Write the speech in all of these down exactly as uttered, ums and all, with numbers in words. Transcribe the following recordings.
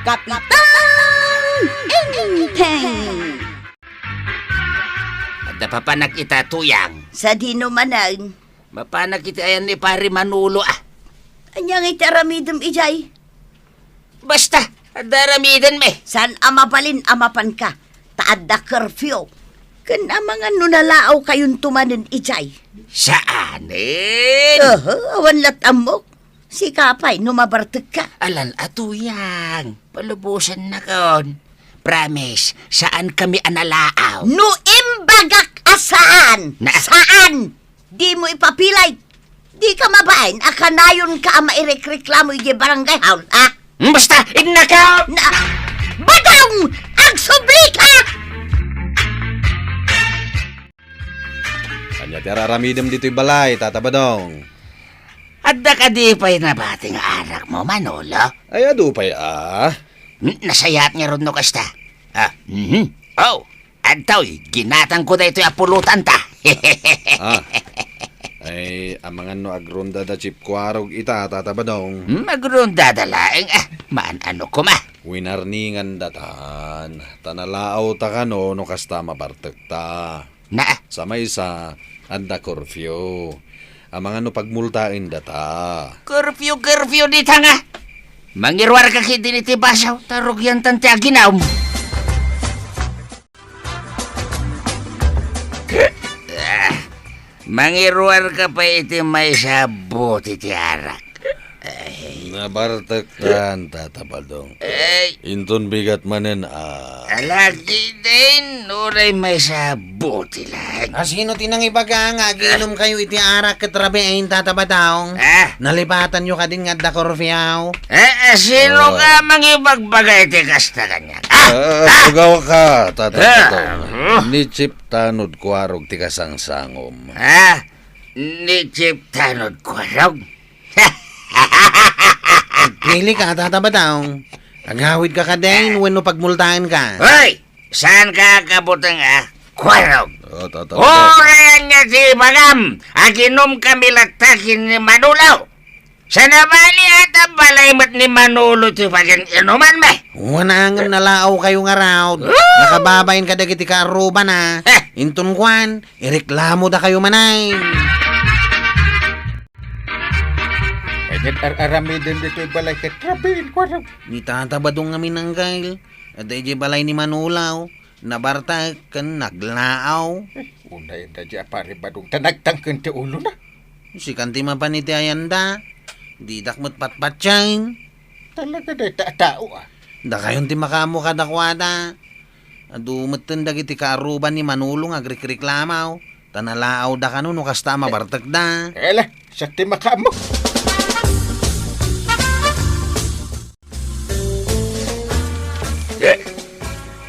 Kapitan Enteng! Adda papanak ita, Tuyang. Sadino manen? Mapanak iti ayan ni Pare Manolo, a. Ania nga iti aramidem idiay? Basta, adda aramidenmi. Saan a mabalin a mapanka, ta adda curfew. Ken amangan no nalaawkayonto manen idiay. Saanen? Aha, awan lat' ammok. Sika pay no mabartekka. Alan a, Tuyang. Palubosennakon. Promise, saankami a nalaaw. No imbagak a saan, na- saan? Dimo ipapilay. Dika mabain a kanayonka a mairikreklamo idiay barangay hall, ha? Hmm, basta, innaka! Na, Badong! Agsublika! Ania ti ar-aramidem ditoy balay, Tata Badong? Adda kadi pay nabati nga arakmo, Manolo? Ay, adu pay, a. Hmm, nasayaat ngarud no kasta. A, mhm. O, adtoy, ginatangko daytoy a pulotanta. A. Ay, amangan no agrondada Chief Kuarog ita, Tata Badong. Hmm, agrondada laeng, a. Maan-ano koma. Winarningandatan, ta nalaawta kano no kasta mabartekta. Na. Sa maysa, adda curfew. Amangan no pagmultaendata. Curfew, curfew dita nga. Mangiruarka ketdi iti basaw, ta rugiantan ti aginawem. Ah, mangiruarka pay iti maysa a bote ti arak. Ay. Nabartektan, Tata Badong. Ay. Inton bigat manen, a. Alagiden, uray maysa a bote laeng. A, sino ti nangibaga nga aginomkayo iti arak ket rabii, Tata Badong? A? Nalipatanyo kadin nga adda curfew? A, a, sino ka mangibagbaga iti kasta kaniak? A? A, tugawka, Tata Badong. Ni Chief Tanod Kuarog ti kasangsangom. A? Ni Chief Tanod Kuarog? Agpili ka, Tata Badong. Agawidka kadin wenno pagmultaenka? Hoy! Saanka a kabuteng a Kuarog? O, Tata Badong. Uray ania ti ibagam, aginomkami latta ken ni Manolo. Saan a bali, adda balay met ni Manolo ti pagin-inumanmi. Wen a ngem nalaawkayo ngarud. Nakababain kadagiti kaarrubana. Heh. Inton kuan, ireklamodakayo manen. Ay, ket ar-aramiden ditoy balay ket rabii, Kuarog. Ni Tata Badong nga minanggail, adda idiay balay ni Manolo, nabartek ken naglaaw. Eh, unay adda di a Pare Badong ta nagtangken ti ulona. Sikan ti mapan iti ayanda, didak met patpatien. Talaga dayta a tao, a. Dakayon ti makaammo kadakuada. Adu metten dagiti kaarruba ni Manolo nga agrikreklamo, ta nalaawda kano no kasta a mabartekda. Ela, siak ti makaammo. Eh,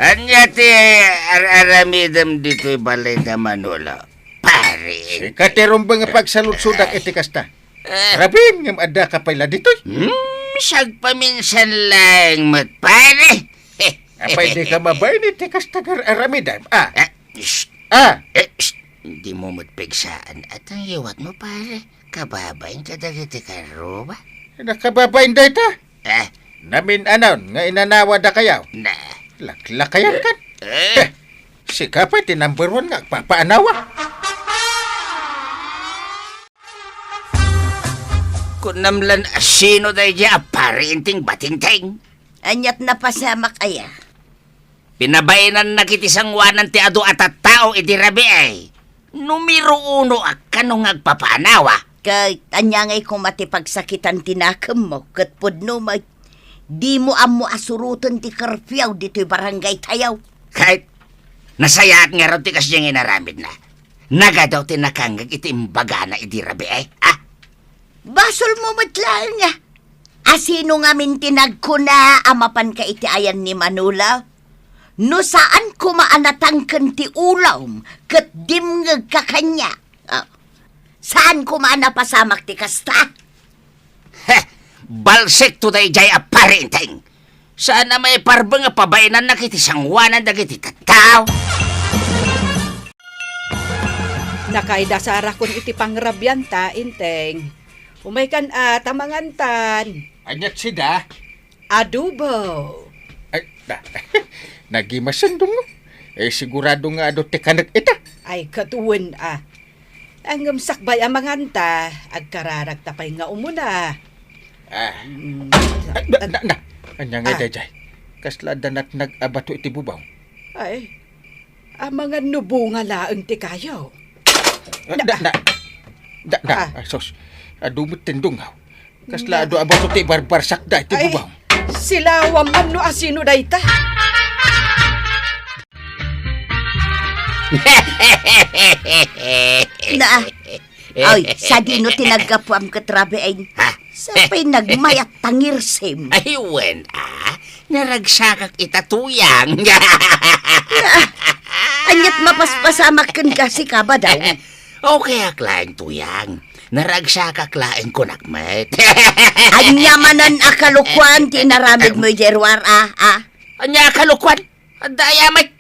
ania ti ar-aramidem ditoy balay da Manolo, pare? Sika ti rumbeng a pagsaludsodak iti kasta. Eh. Rabii ngem addaka pay la ditoy? Hmm, sagpaminsan laeng met, pare. Apay dika mabain iti kasta nga ar-aramidem, a? Eh, shh. A? Eh, shh. Dimo met pigsaan a ta ngiwatmo, pare. Kababain kadagiti kaarruba. Nakababain dayta? Eh. Namin-anon nga inanawadakayo? Na. Laklakayan kan? Eh. Eh, sika pay ti number one nga agpapaanawa. Kunam lan a sino daydiay a Pare Enteng batinteng? Aniat napasamak aya? Pinabainannak iti sangoanan ti adu a tattao iti rabii. Numero uno a kano nga agpapaanawa. Ket ania ngay koma ti pagsakitan ti nakemmo ket pudno met, dimo ammo a suroten ti curfew ditoy barangay tayo. Ket nasayaat ngarud ti kasdiay nga inaramidna. Nagadu ti nakangngeg iti imbagana idi rabii, a? Basolmo met laeng, a. A sino ngamin ti nagkuna a mapanka iti ayan ni Manolo? No saan koma a natangken ti ulom ket dimngegka kaniak, a, saan koma a napasamak ti kasta? Heh! Balsekto daydiay a Pare Enteng! Saan a maiparbeng a pabainannak iti sangoanan dagiti tattao. Nakaida sarakon iti pangrabianta, Enteng. Umaykan a, ta mangantan. Aniat sida? Adobo. Ay, na, nagimasen, Dong. Eh, sigurado nga adu ti kanek ita. Ay, ket wen a. Ngem sakbay a manganta, agkararagta pay nga umuna. Ah. Mm. Ah, na, na, na. Ania nga Ah. daydiay? Kasla adda natnag a bato iti bubong. Ay, amangan no bunga laeng ti kayo. Ah, Na, na, na. Da, na. Ah. Ay, sus. Adu met ti Dong, aw. Kasla Na. adu a bato ti barbarsakda iti Ay, bubong. Silawam man no asino dayta. Na, ay, sadino ti naggapuam ket rabiin? Ha? Sapay nagmayat ta ngirsim. Ay, wen, ah. Naragsakak ita, Tuyang. Na, ania't mapaspasamak ken gasika, Badong? Okay ak laeng, Tuyang. Naragsakak laeng kunak met. Ania manen a kalokuan ti inaramidmo idiay ruar, a, a? Ania a kalokuan? Adda aya met.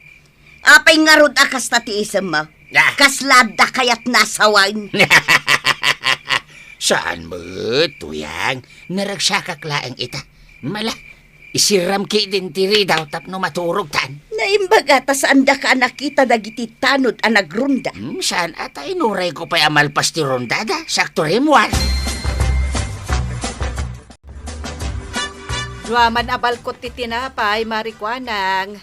Apay ngarud a kasta ti isemmo? Ah. Kasla adda kayat nasawen? Saan met, Tuyang. Naragsakak laeng ita. Mala, isirram ketdin ti ridaw tapno maturogtan. Naimbag a ta saandaka a nakita dagiti tanod a nagronda. Hmm, saan a ta inurayko pay a malpas ti rondada, sakto rimmuar. Dua man a balkot ti tinapay, Mari Kuanang.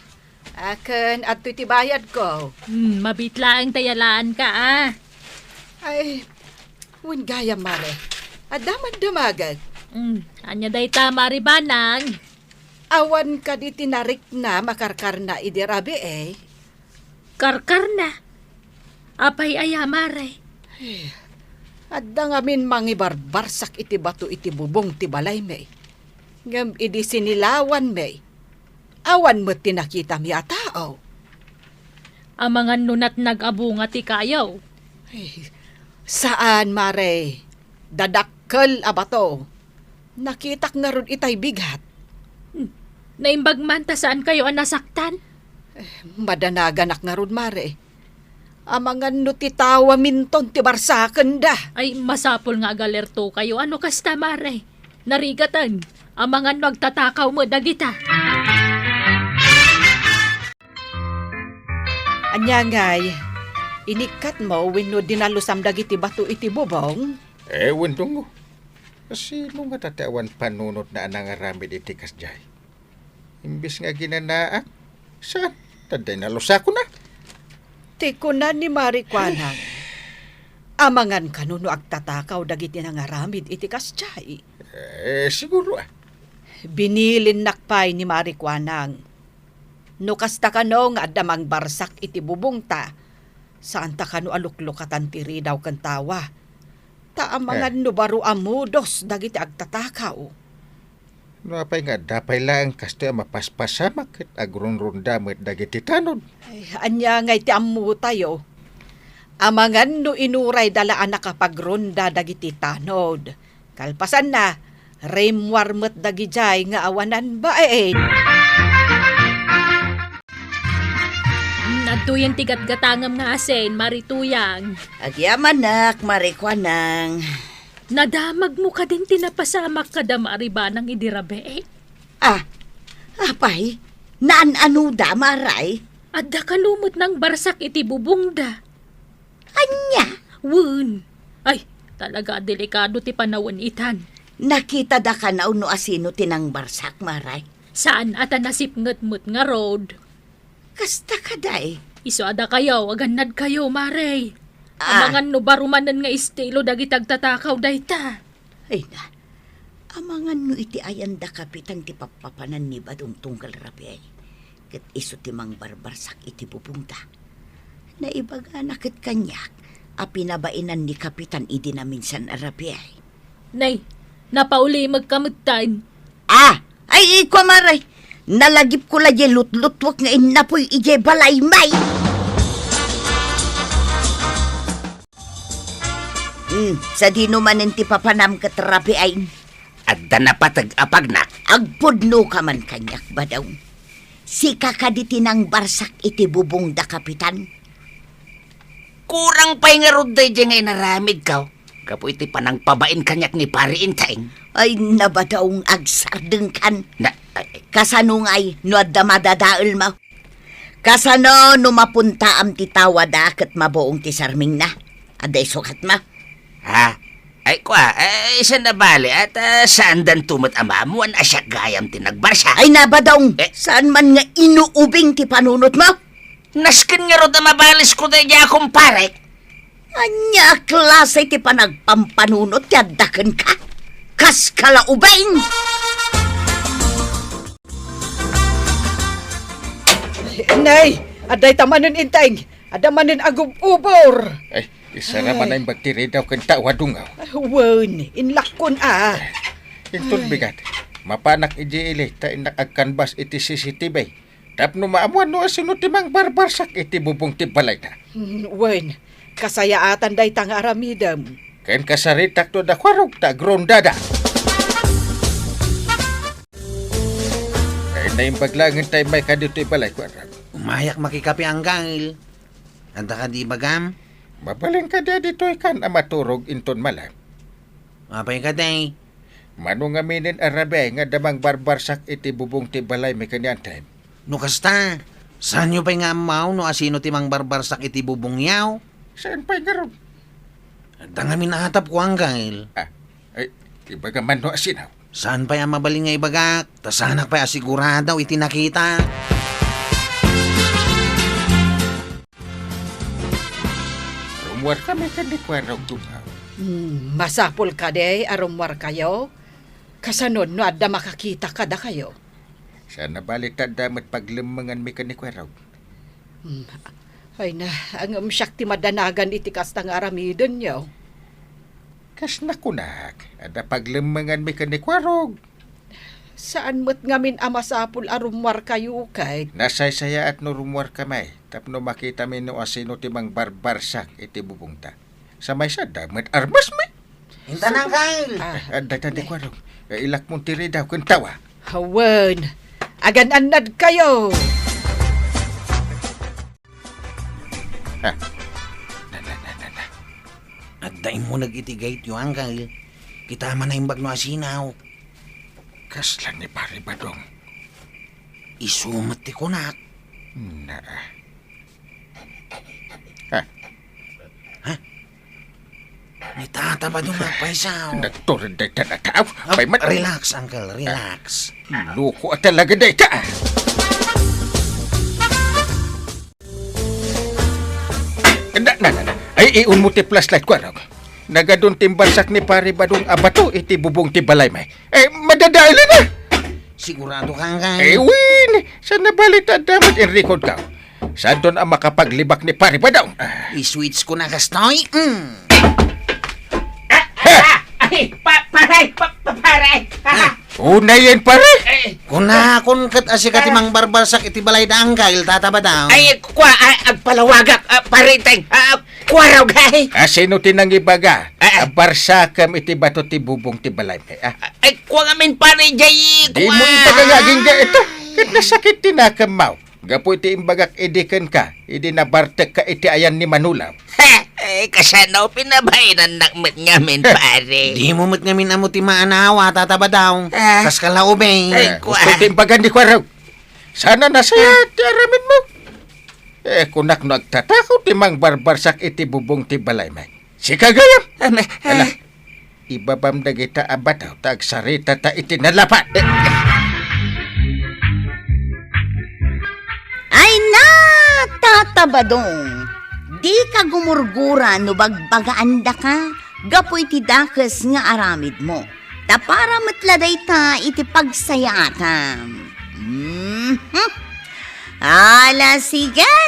Aken, adtoy ti bayadko. Hmm, mabiit laeng ta yalaanka, a. Ay, wen gayam, Mare. Adda man damagek. Hmm, ania dayta, Mari Banang? Awan kadi ti nariknam a karkarna idi rabii? Karkarna? Apay aya, Mare? Eh, adda ngamin mangibarbarsak iti bato iti bubong ti balaymi. Ngem idi sinilawanmi, awan met ti nakitami a tao. Amangan no natnag a bunga ti kayo? Eh, saan, Mare. Dadakkel a bato. Nakitak ngarud itay bigat. Hmm. Naimbag man ta saan kayo a nasaktan? Eh, madanaganak ngarud, Mare. Amangan no ti tao aminton ti barsakenda. Ay, masapul nga agalerto kayo. Ano kasta, Mare? Narigaten. Amangan no agtatakaw met dagita. Ania ngay, inikkatmo wenno dinalusam dagiti bato iti bubong? Eh, wen, Dong. Sino ngata ti awan panunotna a nangaramid iti kasdiay? Imbes nga aginanaak, saan? Ta dayta nalusakona. Ti kuna ni Mari Kuanang, amangan kano no agtatakaw dagiti nangaramid iti kasdiay? Eh, siguro, a. Binilinnak pay ni Mari Kuanang. No kasta kano nga adda mangbarsak iti bubongta, saanta kano a luklukatan ti ridaw ken tawa. Ta amangan Eh. no baro a modus dagiti agtatakaw. No apay nga adda pay laeng kastoy a mapaspasamak ket agronronda met dagiti tanod. Ay, ania ngay ti ammotayo? Amangan no inurayda la a nakapagronda dagiti tanod. Kalpasanna, rimmuar met dagidiay nga awanan bain. Hmm, adtoyen ti gatgatangem nga asin, Mari Tuyang. Agyamanak, Mari Kuanang. Nadamagmo kadin ti napasamak kada Mari Banang idi rabii? Ah, apay, naan-anoda, Maray? Adda kano met nangbarsak iti bubongda. Ania? Wen. Ay, talaga a delikado ti panawen itan. Nakitada kano no asino ti nangbarsak, Maray? Saan a ta nasipnget met ngarud. Kasta kadi? Isu a dakayo, agannadkayo, Maray. Ah. Amangan no baro manen nga estilo dagiti agtatakaw dayta. Ay na, amangan no iti ayanda kapitan ti pappapanan ni Badong tunggal rabii, ket isu ti mangbarbarsak iti bubongda. Naibagana ket kaniak a pinabainan ni kapitan idi naminsan a rabii. Nay, napaulimegka metten. Ah! Ay, ikua, Maray! Nalagipko la diay lutlutwek nga innapoy idiay balaymi! Hmm, sadino manen ti papanam ket rabiin? Adda napateg a pagnak. Agpudnoka man kaniak, Badong. Sika kadi ti nangbarsak iti bubongda, Kapitan? Kurang pay ngarud daydiay nga inaramidko. gapu iti panangpabain kaniak ni Pari Enteng. Ay, nabadaong agsardengkan. Na, ay, Kasano ngay no adda madadaelmo? Kasano no mapuntaam ti tawada ket mabuong ti sarmingna? Adda isukatmo? Ha? Ay, kua, eh, saan a bali, at, ah, saandanto met a maammuan a siak gayam ti nagbarsa? Ay, nabadaong, Eh? saan man nga inuubing ti panunotmo? Nasken ngarud a mabalisko daydiay a kumparek. Ania a klase ti panagpampanunot ti adda kenka? Kas kalaubing! Nay, adda ita manen Enteng. Adda manen agub-ubor. Ay, isara Ay. man a imbag ti ridaw ken tawa dungaw. Wen, inlakkon a. Inton Ay. bigat, mapanak idiay ili ta innak agkanbas iti C C T V. Tapno maammuan no asino ti mangbarbarsak iti bubong ti balayda. Hmm, wen, kasayaatan dayta nga aramidem. Ken kasaritak no adda kuarog ta agrondada. Ay, naimbag laengen ta immay ka ditoy balay, kuarog. Umayak makikape, Anggail. Adda kadi ibagam? Mabalin kadi a ditoy kan a maturog inton malem? Apay kadi? Mano ngaminen a rabii nga adda mangbarbarsak iti bubong ti balaymi ken ni Enteng? No kasta, saanyo pay nga ammo no asino ti mangbarbarsak iti bubongyo? Saan pay ngarud? Adda ngamin a atapko, Anggail. Ah, ay, ibagam man no asino? Saan pay a mabalin nga ibagak, ta saanak pay a sigurado iti nakita. Rummuarkami ken ni Kuarog, dungaw. Hmm, masapul kadi a rummuarkayo? Kasano no adda makakita kadakayo? Saan a bali ta adda met paglemmenganmi ken ni Kuarog. Hmm, ay na, ngem siak ti madanagan iti kasta nga aramidenyo. Kas nakunak, adda paglemmenganmi ken ni Kuarog. Saan met ngamin a masapul a rummuarkayo ket? Nasaysayaat no rummuarkami tapno makitami no asino ti mangbarbarsak iti bubongta. Sa maysa, adda met armasmi. Intanan, Kyle. Ah. Adda, adda, kuarog. Eh, ilakmon ti ridaw ken tawa. Awan. Agan-annadkayo. Ah. Na, na, na, na, na. Adda immuneg iti gaytyo, Angkel. Kita man naimbag no asino. Kasla ni Pari Badong. Isu met ti kunak. Na. Ha? Ha? Ni Tata Badong nga paysaw. Nagtured dayta a tao. Ah, paymat. Relax, Uncle, relax. Loko a talaga dayta. Na, na, na, na. Ay, iunmo ti flashlight, kuarog. Nagadun ti imbarsak ni Pari Badong a bato iti bubong ti balaymi. Eh, madadaelen a. Sigurado ka, Uncle? Eh, wen. Saan a bali ta adda met inrikod ka? Saanton a makapaglibak ni Pari Badong? Ah. I-switch ko na kastoy. Mm. Ah, ah, ay, pa-, pare, pa-, pa-, pare. Ah. Unayen, pare. Eh. Kunakon ket a sika ti mangbarbarsak iti balayda, Uncle, Tata Badong. Ay, kua, ah, agpalawagak, ah, pare, teng. Ah, kuarog, ay. Asino ti nangibaga? Ah, ah. Abarsakem iti bato ti bubong ti balaymi, ah. Ay, kua ngamin, pare, jay, kua. Dimo ibaga nga agingga ita. Ket nasakit ti nakemmo. Gapu iti imbagak idi kenka, idi nabartekka iti ayan ni Manulaw. Ha! Eh, kasano pinabainannak met ngamin, pare? Dimo met ngamin ammo ti maanawa, Tata Badong. Ah. Kas ka la ubing. Ay, eh, kua. Gusto ti imbagan ni kuarog. Sana nasaya ti aramidmo. Eh, kunak no agtatakaw ti mangbarbarsak iti bubong ti balaymi. Sika gayam. Ala, ala. Ibabam dagita a bato ta agsaritata iti nalapat. Ay na, Tata Badong, dika gumurgura no bagbagaan daka gapu iti dakes nga aramidmo. Ta para met la dayta iti pagsayaatam. Mhm. Ala, sige.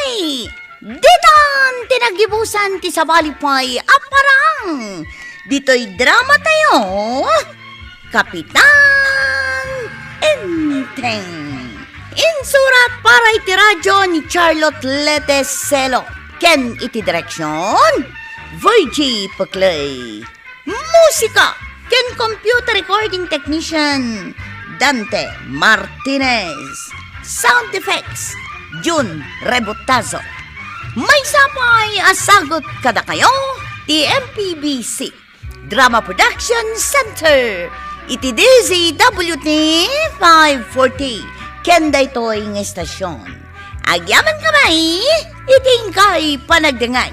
Ditan ti naggibusan ti sabali pay a parang ditoy drama tayo, Kapitan Enteng. Insurat para iti radyo ni Charlotte Lete Selo ken iti direksyon, Virgie Peclay. Musika ken computer recording technician, Dante Martinez. Sound effects, Jun Rebotazo. Maysa pay a sagut kadakayo ti M P B C. Drama Production Center iti D Z W T five forty ken daytoy nga istasyon. Agyamankami iti inkay panagdengngeg.